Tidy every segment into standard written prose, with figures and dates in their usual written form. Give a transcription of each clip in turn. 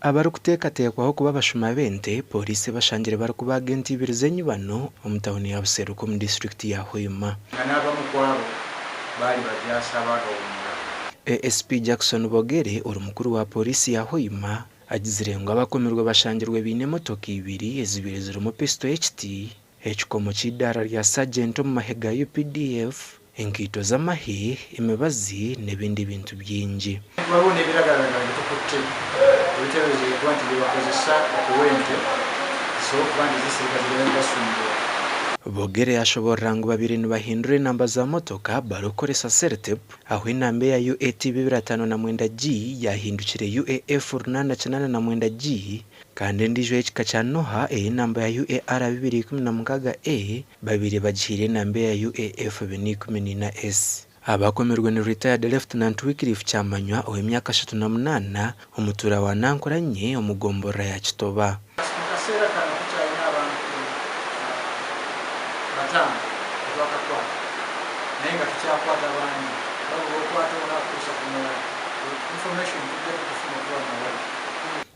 Abarikuteekateekwaho kuba abashuma b'ente, Pooriisi ebashangire barikubaaga ente ibiri z'enyibano omu tauni ya Buseruka omu disiturikiti ya Hoima. Nga n'abamu ku abo baali bajaasi abaagawemula. ASP Jackson Bogere ori mukuru wa Pooriisi ya Hoima agizire ngu abakomirwe bashangirwe baine emotoka ibiri ezibaire zirimu pisito y'ekiti, ekikomo ky'eidaara rya Sergeant omu mahe ga UPDF, enkaito z'amahe, emibazi n'ebindi bintu bingi. Waliwo n'ebiragalalagala bye tukutte ebiteeberezebwa okuba nti bye bakozesa okuwa ente zisobole okuba nti zisirika zireme kubasumbuwa. Bogere yashoborora ngu babaire nibahindura enamba za motoka barikukoresa sellotape ahu enamba eya UAT 259G yahindukire UAF 889G kandi endiijo ey'ekika kya Noha ey'enamba ya UAR 216A Babaire bagihaire enamba eya UAF 414S. Abakomirwe ni Retired Lieutenant Wycliffe Kyamanywa ow'emyaka 38, omutuura wa Nankuranye omu gomborora ya Kitoba. Mu kaseera kano tukyalina abantu bataano betwakakwata naye nga tukyakwata bangi kuba buli lwokwata omu akutuusa ku mulala information tujja tugifuna okuva mu mawulire.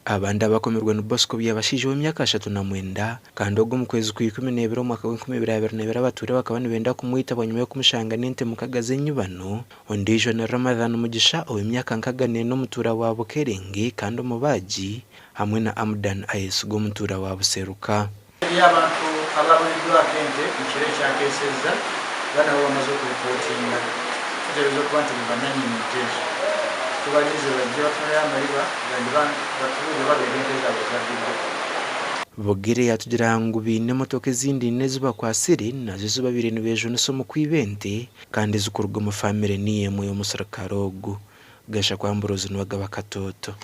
Abandi abakomirwe ni Bosco Byabashaija ow'emyaka 39, Kandi ogwo omu kwezi kwa 12 omwaka gw'enkumi ibiri abiri n'ebiri abatuure bakaba nibenda kumwita bwanyima y'okumushanga n'ente mukaga z'enyibano. Ondiijo ni Ramadhan Mugisha ow'emyaka nkaga n'ena omutuura wa Bukerenge kandi omubaagi hamwe na Amdan Ayesiga omutuura wa Buseruka. Eriyo abantu ababuliddwako ente mu kiro ekyakeesezza era nabo bamaze okuripootinga. Kiteeberezebwa okuba nti be bannannyini nte ezo. Tubalinze bajje batunuleyo amaliba gandiba batubuulire oba beebo ente zaabwe ezabbiddwa. Bogere yatugira ngu baine emotoka ezindi ina ezi bakwatsire nazo ezi babaire nibejunisa omu kwiba ente kandi ezikuruga omu famire niyo emwe y'omusirikare ogu. Gashakwa Ambrose niwe agaba akatooto.